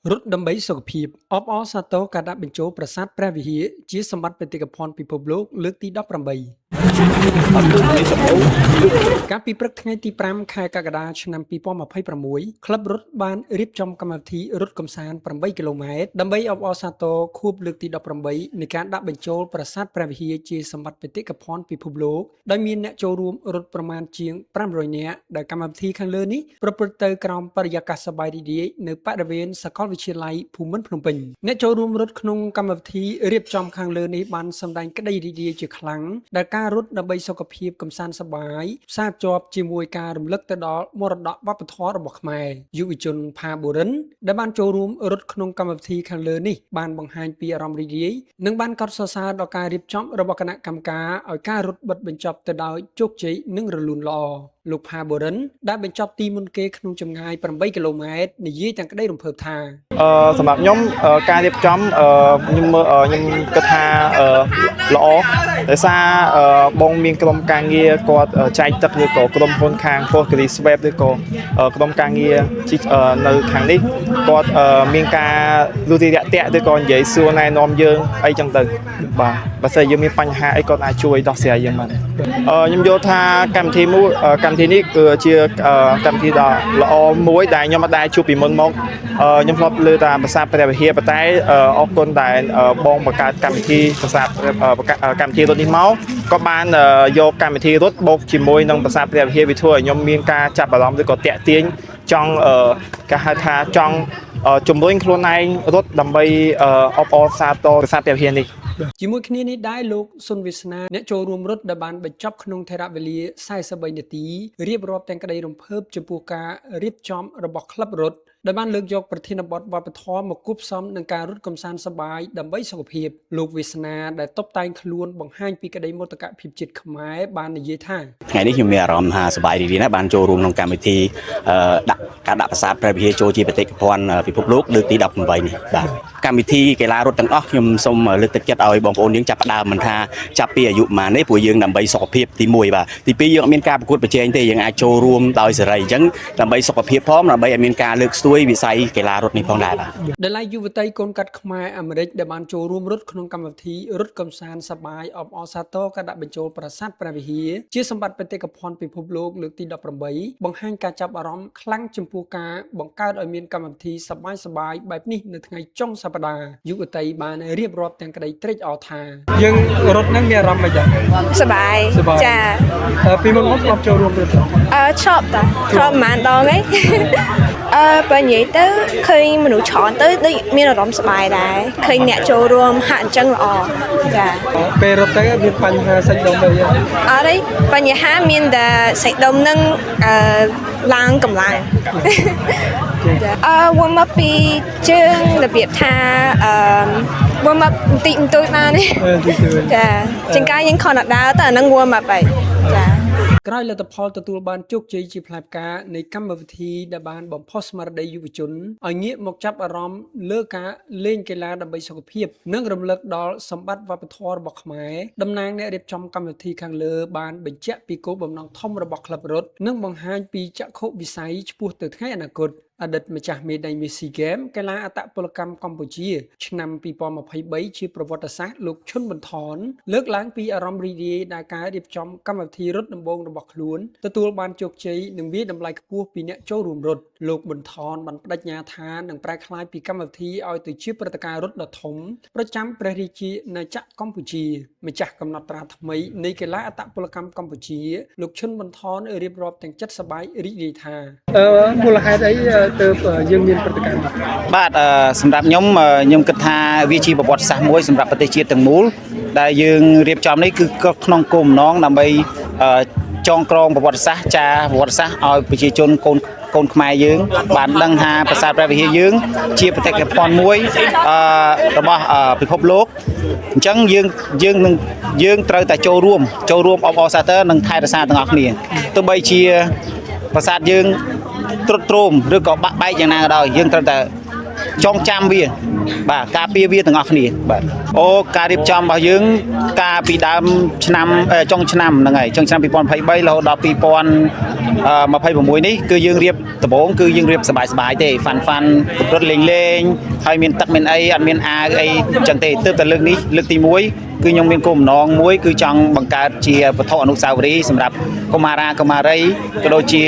រត់ដើម្បីសុខភាពអបអរសាទរការដាក់បញ្ចូលប្រាសាទព្រះវិហារជាសម្បត្តិបេតិកភណ្ឌពិភពលោកលើកទី18កាលពីព្រឹកថ្ងៃទី5ខែកក្កដាឆ្នាំ2026ក្លឹបរត់បានរៀបចំកម្មវិធីរត់កម្សាន្ត8គីឡូម៉ែត្រដើម្បីអបអរសាទរខួបលើកទី18នៃការដាក់បញ្ចូលប្រាសាទព្រះវិហារជាសម្បត្តិបេតិកភណ្ឌពិភពលោកដោយមានអ្នកចូលរួមរត់ប្រមាណជាង500នាក់ដែលកម្មវិធីខាងលើនេះប្រព្រឹត្តទៅក្រោមបរិយាកាសសប្បាយរីករាយនៅបរិវេណសាកលវិទ្យាល័យភូមិន្ទភ្នំពេញអ្នកចូលរួមរត់ក្នុងកម្មវិធីរៀបចំខាងលើនេះបានសម្ដែងក្តីរីករាយជាខ្លាំងដែលការរត់ដើម្បីសុខភាពកម្សាន្តសប្បាយផ្សារភ្ជាប់ជាមួយការរំលឹកទៅដល់មរតកវប្បធម៌របស់ខ្មែរយុវជនផាបូរិនដែលបានចូលរួមរត់ក្នុងកម្មវិធីខាងលើនេះបានបង្ហាញពីអារម្មណ៍រីករាយនិងបានកោតសរសើរដល់ការរៀបចំរបស់គណៈកម្មការឲ្យការរត់បិទបញ្ចប់ទៅដោយជោគជ័យនិងរលូនល្អលោកផាបូរិនដែលបញ្ចប់ទីមុនគេក្នុងចម្ងាយ8គីឡូម៉ែត្រនិយាយទាំងក្តីរំភើបថា សម្រាប់ខ្ញុំការរៀបចំខ្ញុំមើលខ្ញុំគិតថាល្អដោយសារបងមានក្រុមការងារគាត់ចែកទឹកឬក៏ក្រុមហ៊ុនខាង Postgre Swap ឬក៏ក្រុមការងារជីនៅខាងនេះគាត់មានការលូរីរាក់ទាក់ឬក៏និយាយសួរណែនាំយើងអីចឹងទៅបាទបើសិនជាយើងមានបញ្ហាអីគាត់អាចជួយដោះស្រាយយើងបានខ្ញុំយល់ថាកម្មវិធីមួយកម្មវិធីនេះគឺជាកម្មវិធីដ៏ល្អមួយដែលខ្ញុំអត់ដែលជួបពីមុនមកខ្ញុំធ្លាប់លើតាមប្រាសាទព្រះវិហារប៉ុន្តែអរគុណដែលបងបង្កើតកម្មវិធីប្រាសាទបង្កើតកម្មវិធីរត់នេះមកក៏បានយកកម្មវិធីរត់បូកជាមួយនឹងប្រាសាទព្រះវិហារវាធ្វើឲ្យខ្ញុំមានការចាប់អារម្មណ៍ឬក៏តាក់ទាញចង់គេហៅថាចង់ជំរុញខ្លួនឯងរត់ដើម្បីអបអរសាទរប្រាសាទព្រះវិហារនេះ ជាមួយគ្នានេះដែរលោកសុនវាសនាអ្នកចូលរួមរត់ដែលបានបញ្ចប់ក្នុងថេរវេលា43នាទីរៀបរាប់ទាំងក្តីរំភើបចំពោះការរៀបចំរបស់ក្លឹបរត់ដែលបានលើកយកប្រធានបទវប្បធម៌មកគួបផ្សំនឹងការរត់កម្សាន្តសប្បាយដើម្បីសុខភាពលោកវាសនាដែលតុបតែងខ្លួនបង្ហាញពីក្តីមោទកភាពជាតិខ្មែរបាននិយាយថា ថ្ងៃនេះខ្ញុំមានអារម្មណ៍ថាសប្បាយរីករាយណាស់បានចូលរួមក្នុងកម្មវិធីដាក់ការដាក់ប្រាសាទព្រះវិហារចូលជាបេតិកភណ្ឌពិភពលោកលើកទី18នេះបាទកម្មវិធីកីឡារត់ទាំងអស់ខ្ញុំសូមលើកទឹកចិត្តឲ្យបងប្អូនយើងចាប់ផ្ដើមមិនថាចាប់ពីអាយុប៉ុន្មានទេព្រោះយើងដើម្បីសុខភាពទី1បាទទី2យើងអត់មានការប្រកួតប្រជែងទេយើងអាចចូលរួមដោយសេរីអញ្ចឹងដើម្បីសុខភាពផងដើម្បីឲ្យមានការលើកស្ទួយវិស័យកីឡារត់នេះផងដែរបាទ ដែលឡែកយុវតីកូនកាត់ខ្មែរអាមេរិកដែលបានចូលរួមរត់ក្នុងកម្មវិធីរត់កម្សាន្តសប្បាយអបអរសាទរការដាក់បញ្ចូលប្រាសាទព្រះវិហារជាសម្បត្តិបេតិកភណ្ឌពិភពលោកលើកទី18បង្ហាញការចាប់អារម្មណ៍ខ្លាំងចំពោះការបង្កើតឲ្យមានកម្មវិធីសប្បាយសប្បាយបែបនេះនៅថ្ងៃចុងសប្តាហ៍យុវតីបានរៀបរាប់ទាំងក្តីត្រេកអរថាយើងរត់នឹងមានអារម្មណ៍មិនដែរ សប្បាយ សប្បាយ ចា ពីមុនមកធ្លាប់ចូលរួមរត់ ឈប់តាធ្លាប់ប្រហែលដងហី បើនិយាយទៅឃើញមនុស្សច្រើនទៅដូចមានអារម្មណ៍សប្បាយដែរឃើញអ្នកចូលរួមហាក់អញ្ចឹងល្អចា ពេលរត់ទៅមានបញ្ហាសាច់ដុំអី អត់ទេបញ្ហាមានតែសាច់ដុំនឹងអឺឡើងកម្លាំងចាwarm up ពីជើងរបៀបថាអឺ warm up បន្តិចបន្តួចបានទេចាចង្កាយយើងខំដល់ដើរទៅអាហ្នឹង warm up ហើយចា ក្រោយលទ្ធផលទទួលបានជោគជ័យជាផ្លែផ្កានៃកម្មវិធីដែលបានបំផុសស្មារតីយុវជនឲ្យងាកមកចាប់អារម្មណ៍លើការលេងកីឡាដើម្បីសុខភាពនិងរំលឹកដល់សម្បត្តិវប្បធម៌របស់ខ្មែរតំណាងអ្នករៀបចំកម្មវិធីខាងលើបានបញ្ជាក់ពីគោលបំណងធំរបស់ក្លឹបរត់និងបង្ហាញពីចក្ខុវិស័យឆ្ពោះទៅថ្ងៃអនាគតអតីតម្ចាស់មេដាយមាសស៊ីហ្គេមកីឡាអត្តពលកម្មកម្ពុជា ឆ្នាំ2023ជាប្រវត្តិសាស្ត្រលោកឈុនបន្ថនលើកឡើងពីអារម្មណ៍រីករាយដែលការរៀបចំកម្មវិធីរត់ដំបូងរបស់ខ្លួនទទួលបានជោគជ័យនិងវាយតម្លៃខ្ពស់ពីអ្នកចូលរួមរត់លោកបន្ថនបានបដិញ្ញាថានឹងប្រែក្លាយពីកម្មវិធីឲ្យទៅជាព្រឹត្តិការណ៍រត់ដ៏ធំប្រចាំព្រះរាជាណាចក្រកម្ពុជាម្ចាស់កំណត់ត្រាថ្មីនៃកីឡាអត្តពលកម្មកម្ពុជាលោកឈុនបន្ថនរៀបរាប់ទាំងចិត្តសប្បាយរីករាយថាមូលហេតុអីទើបយើងមានព្រឹត្តិការណ៍នេះ បាទសម្រាប់ខ្ញុំខ្ញុំគិតថាវាជាប្រវត្តិសាស្ត្រមួយសម្រាប់ប្រទេសជាតិទាំងមូលដែលយើងរៀបចំនេះគឺក៏ក្នុងគោលបំណងដើម្បីចងក្រងប្រវត្តិសាស្ត្រចារប្រវត្តិសាស្ត្រឲ្យប្រជាជនកូនកូនខ្មែរយើង បានដឹងថាប្រាសាទព្រះវិហារយើង ជាបេតិកភណ្ឌមួយរបស់ពិភពលោកអញ្ចឹងយើងយើងនឹងយើងត្រូវតែចូលរួមចូលរួមអបអរសាទរនិងថែរក្សាទាំងអស់គ្នាទោះបីជាប្រាសាទយើងទ្រុឌទ្រោមឬក៏បាក់បែកយ៉ាងណាក៏ដោយយើងត្រូវតែ ចងចាំវា បាទការពារវាទាំងអស់គ្នាបាទអូការរៀបចំរបស់យើងកាលពីដើមឆ្នាំចុងឆ្នាំហ្នឹងហើយចុងឆ្នាំ2023រហូតដល់2026នេះគឺយើងរៀបដំបូងគឺយើងរៀបសบายសบายទេ fun fun រត់លេងលេងហើយមានទឹកមានអីអត់មានអាវអីចឹងទេទើបតែលើកនេះលើកទី1គឺខ្ញុំមានគោលបំណងមួយគឺចង់បង្កើតជាវត្ថុអនុស្សាវរីយ៍សម្រាប់កុមារាកុមារីក៏ដូចជា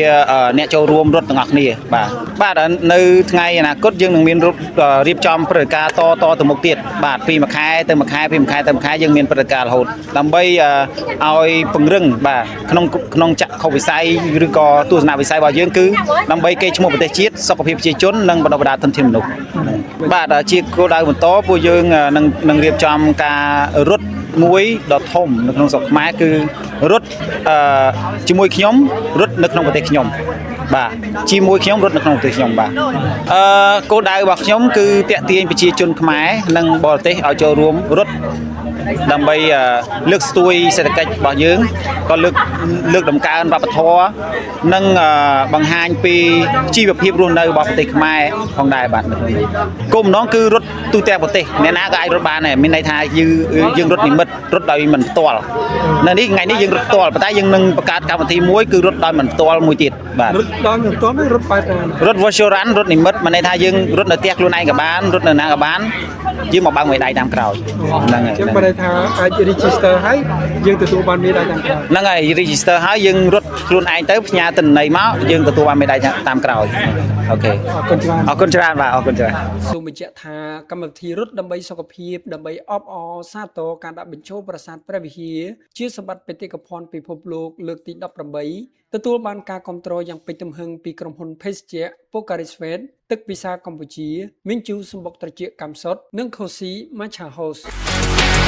អ្នកចូលរួមរត់ទាំងអស់គ្នាបាទបាទនៅថ្ងៃអនាគតយើងនឹងមានរៀបចំព្រឹត្តិការណ៍តតទៅមុខទៀតបាទពីមួយខែទៅមួយខែពីមួយខែទៅមួយខែយើងមានព្រឹត្តិការណ៍រហូតដើម្បីឲ្យពង្រឹងបាទក្នុងក្នុងចក្ខុវិស័យឬក៏ទស្សនវិស័យរបស់យើងគឺដើម្បីកេរ្តិ៍ឈ្មោះប្រទេសជាតិសុខភាពប្រជាជននិងបណ្ដុះបណ្ដាលធនធានមនុស្សបាទជាគោលដៅបន្តពួកយើងនឹងនឹងរៀបចំការរត់មួយដ៏ធំនៅក្នុងស្រុកខ្មែរគឺរត់អឺជាមួយខ្ញុំរត់នៅក្នុងប្រទេសខ្ញុំបាទជាមួយខ្ញុំរត់នៅក្នុងប្រទេសខ្ញុំបាទអឺគោលដៅរបស់ខ្ញុំគឺតាក់ទាញប្រជាជនខ្មែរនិងបរទេសឲ្យចូលរួមរត់ដើម្បីលើកស្ទួយសេដ្ឋកិច្ចរបស់យើងក៏លើកលើកតម្កើងវប្បធម៌និងបង្ហាញពីជីវភាពរស់នៅរបស់ប្រទេសខ្មែរផងដែរបាទនៅក្នុងនេះគោលបំណងគឺរត់ទូទាំងប្រទេសអ្នកណាក៏អាចរត់បានដែរមានន័យថាយើងយើងរត់និមិត្តរត់ដោយមិនផ្ទាល់នៅនេះថ្ងៃនេះយើងរត់ផ្ទាល់ប៉ុន្តែយើងនឹងបង្កើតកម្មវិធីមួយគឺរត់ដោយមិនផ្ទាល់មួយទៀតបាទ រត់ដល់មិនផ្ទាល់រត់បែបណា រត់ virtual run រត់និមិត្តមានន័យថាយើងរត់នៅផ្ទះខ្លួនឯងក៏បានរត់នៅណាក៏បានយើងមកបើកមេដៃតាមក្រោយហ្នឹងហើយ ចឹងបើន័យថាអាច register ហើយយើងទទួលបានមេដៃតាមក្រោយ ហ្នឹងហើយ register ហើយយើងរត់ខ្លួនឯងទៅផ្ញើទិន្នន័យមកយើងទទួលបានមេដៃតាមក្រោយ OK អរគុណច្រើន អរគុណច្រើនបាទអរគុណច្រើន សូមបញ្ជាក់ថាកម្មវិធីរត់ដើម្បីសុខភាពដើម្បីអបអរសាទរការដាក់បញ្ចូលប្រាសាទព្រះវិហារជាសម្បត្តិបេតិកភណ្ឌពិភពលោកលើកទី18ទទួលបានការគាំទ្រយ៉ាងពេញទំហឹងពីក្រុមហ៊ុនភេសជ្ជៈ Pocari Sweat ទឹកពិសាកម្ពុជា មីងជូសម្បុកត្រចៀកកម្មសុតនិង Kosi Matcha House។